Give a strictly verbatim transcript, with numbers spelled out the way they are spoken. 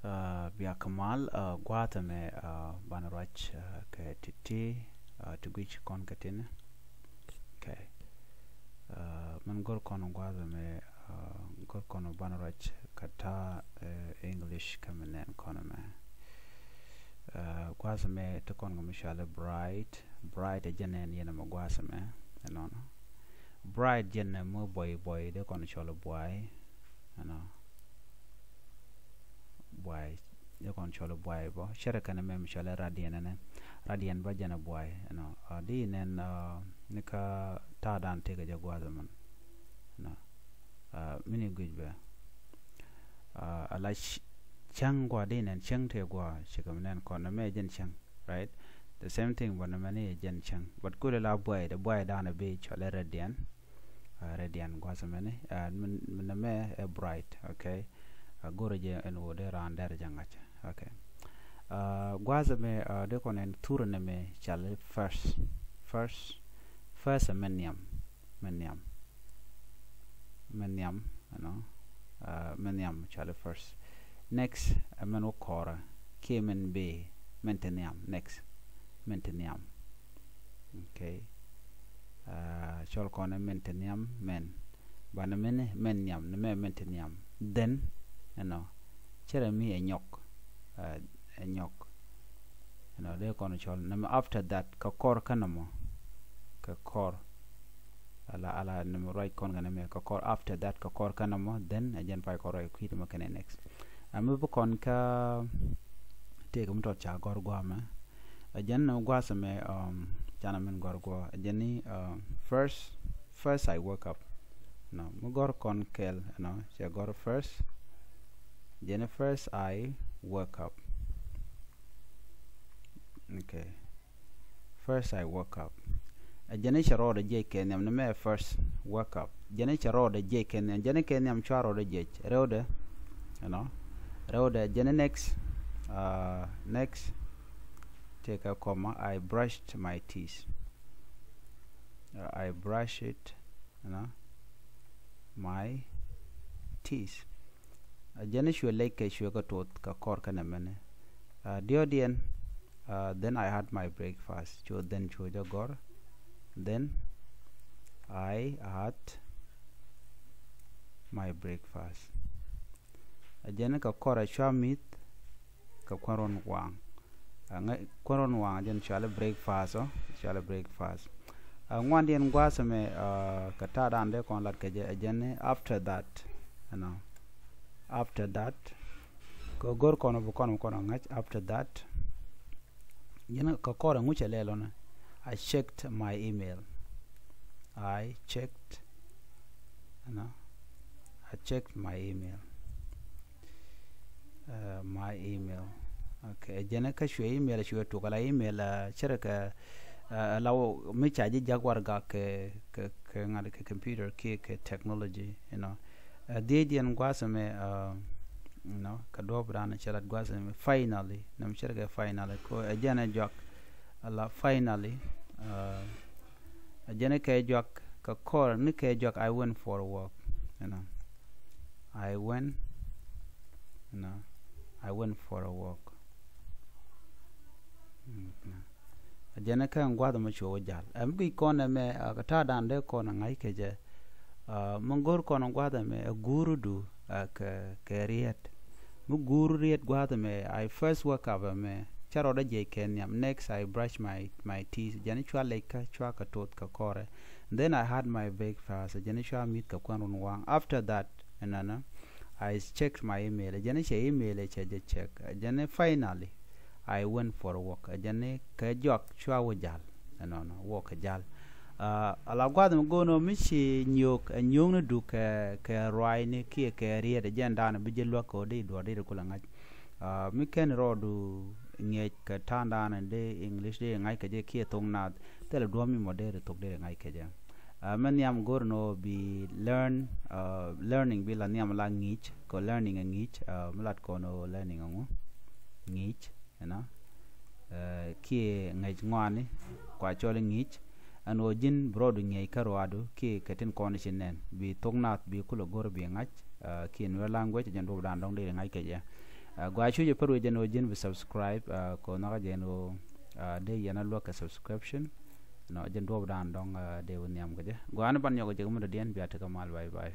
Biak mal gua̱a̱th ɛmɛ banɛ ruac kɛ ti̱ti̱ ti guic kɔn kɛ tinɛ. Okay. Mɛn gör kɔn gua̱a̱th ɛmɛ, gör kɔn banɛ ruac kɛ ta̱a̱ English kɛ mi nɛn kɔn ɛmɛ. Gua̱a̱th ɛmɛ ti kɔn kɛ mi cɔalɛ bright. Bright ɛ jɛn nɛn yɛn ɛmɛ gua̱a̱th ɛmɛ ɛnɔnɔ. Bright jɛn ɛ mi buɔy buɔy dee kɔn cɔl buay. Ɛnɔ buay, jɛ kɔn cɔl buay bɔ cɛrɛ kɛn mɛ mi cɔl radian ɛnɛ. Radian bä jɛn buay ɛnɔ. Di nɛn ni ka ta̱a̱ dan tëkɛ jɛ gua̱a̱th mɛn. Ɛnɔ mini guic bɛ ala cäŋ gua̱a̱ di nɛn cäŋ tëë gua̱a̱ cikɛ mi nɛn kɔn mɛ jɛn cäŋ. Right. The same thing bä nɛ mɛni jɛn cäŋ but kulɛ la buay de buay dan bi cɔl radian. Radian gua̱a̱th mɛni mi nɛ mɛ ɛ bright. Okay. Go̱rɛ jɛ ɛn woo dee raan dɛr jɛ ŋa̱c. Okay. Gua̱a̱th mɛ dee kɔn ɛn thur nɛ mɛ cɔl first. First. First ɛ mɛ nhiam. Mɛ nhiam. Mɛ nhiam ɛnɔ. Mɛ nhiam cɔl first. Next ɛ mɛn wä kɔrɛ kiɛ mɛn bee mɛn ti nhiam. Next mɛn ti nhiam. Okay. Cɔl kɔn ɛ mɛn ti nhiam mɛn. Banɛ mɛn mɛn nhiam ni mɛ mɛn ti nhiam. Then ɛnɔ cɛrɛ mi ɛ nyɔk. Ɛ nyɔk. Ɛnɔ dee kɔn cɔl nɛmɛ after that kɛ kɔr kä nɔmɔ. Kɛ kɔr. Ala ala nɛmɛ ruac kɔn kɛ nɛmɛ kɛ kɔr after that kɛ kɔr kä nɔmɔ then ɛ jɛn pay kɔr ruac kui̱t mɛ kɛnɛ next. Ɛ mi bi kɔn kä tëëk mi tɔt ca gɔr guamɛ. Ɛ jɛn nɛmɛ gua̱a̱th mɛ canɛ min gɔr guɔ ɛ jɛn ni first. First I woke up. Nɔ mi gɔr kɔn kɛl ɛnɔ cɛ gɔr first. Jɛn ni first I woke up. Okay. First I woke up. Ɛ jɛn ni cɛ rɔɔdɛ jiɛc kɛ nhiam ni mɛ first woke up. Jɛn ni cɛ rɔɔdɛ jiɛc kɛ nhiam jɛn ni kɛ nhiam cua rɔɔdɛ jiɛc rɛwdɛ. You know. Rɛwdɛ jɛn ni next. Next. Tëëkɛ comma I brushed my teeth. I brushed, you know, my teeth. Ɛ jɛn cuɛ lec kɛ cuɛ kɛ tuɔth kɛ kɔr kɛnɛ mɛnɛ. Diɔ̱ɔ̱diɛn. Then I had my breakfast. Cuɛ then cuɛ jɛ gɔr. Then I had my breakfast. Ɛ jɛn kɛ kɔr ɛ cua mi̱th kɛ kuän run waŋ. Kuän run waŋ jɛn cuali breakfast ɔ cuali breakfast. Ŋuandiɛn gua̱a̱th ɛmɛ kɛ ta̱a̱ dan dee kɔn lat kɛ jɛ ɛ jɛn ni after that. You know, after that kɛ go̱r kɔn bi kɔn bi kɔn ŋa̱c after that. Jɛn kɛ kɔr ɛŋu cɛ lɛl ɔnɛ. I checked my email. I checked, you know, I checked my email. My email. Okay. Jɛn kä cuɛ email cuɛ tuk ala email cɛrɛ kɛ ala mi ca ji̱ jak warɛgak kɛ kɛ kɛ ŋa̱t kɛ computer kiɛ kɛ technology, you know. Dhiecdiɛn gua̱a̱th ɛmɛ, you know, kɛ duɔ̱ɔ̱p dan cɛ lat gua̱a̱th ɛmɛ finally nɛm cɛrɛ kɛ finally ko ɛ jɛn ɛ juak. Ala finally ɛ jɛn ɛ kɛ juak kɛ kɔr ni kɛ juak I went for a walk, you know. I went, you know, I went for a walk. Ɛ jɛn kä ɛn gua̱th ɛmɛ cuɛ wä jal. Ɛm guic kɔn ɛmɛ kɛ ta̱a̱ dan dee kɔn ɛ ŋa̱c kɛ jɛ. Mi go̱r kɔn ɛ gua̱th ɛmɛ ɛ gurudu kɛ kɛ riet. Mi gur riet gua̱th ɛmɛ I first woke up ɛmɛ cä rɔɔdä jiɛc kɛ nhiam. Next I brush my my teeth. Jɛn cua lec kä cua kɛ toth kɛ kɔrɛ. Then I had my breakfast. Jɛn cua mi̱th kɛ kuän run waŋ. After that ɛnɛnɛ I checked my email. Jɛn cɛ email cɛ jɛ check. Jɛn finally I went for a walk. Jɛn kɛ juak cua wä jal. Ɛnɔnɔ walk kɛ jal. Ala gua̱th mi go̱o̱n ɔ mi ci nyuɔk ɛ nyuɔkni duk kɛ kɛ ruaacni kiɛ kɛ riet ɛ jɛn da̱a̱n bi jɛ luäk kɛ ɔ di duɔ̱ɔ̱r di kulɛ ŋa̱c. Mi kɛn rɔɔdu ŋiɛc kɛ ta̱a̱n da̱a̱n di English di ŋa̱c kɛ jɛ kiɛ thok naath thilɛ duɔ̱ɔ̱p mi mɔ dee ri thok di ri ŋa̱c kɛ jɛ. Mɛ nhiam go̱r nɔ bi learn, learning bi la nhiam la ŋi̱i̱c kɛ learning ɛ ŋi̱i̱c. Mi lat kɔn ɔ learning ɛ ŋu ŋi̱i̱c. Ɛnɔ kiɛ ŋäc ŋɔaani kua cɔl iŋi̱i̱c. Ɛn ɣöö ji̱n bi rɔɔdu ŋi̱eec kä ruaadu kiɛ kɛ tin kɔn i̱ ci nɛn bi thok naath bi kulɛ go̱r bi ŋa̱c. Kiɛ nuɛr language jɛn duɔ̱pdan dɔ̱ŋ dee ri ŋa̱c kɛ jɛ. Gua cu jɛ pär wee jɛn ɣöö ji̱n bi subscribe kɛ ɣöö nhɔkä jɛn ɣöö dee yɛn a luäk kɛ subscription. Nɔ jɛn duɔ̱ɔ̱p dan dɔ̱ŋ dee wä nhiam kɛ jɛ. Gua ni ban nyɔk jɛ kɛ mundä diɛn bia tekɛ mal, bye bye.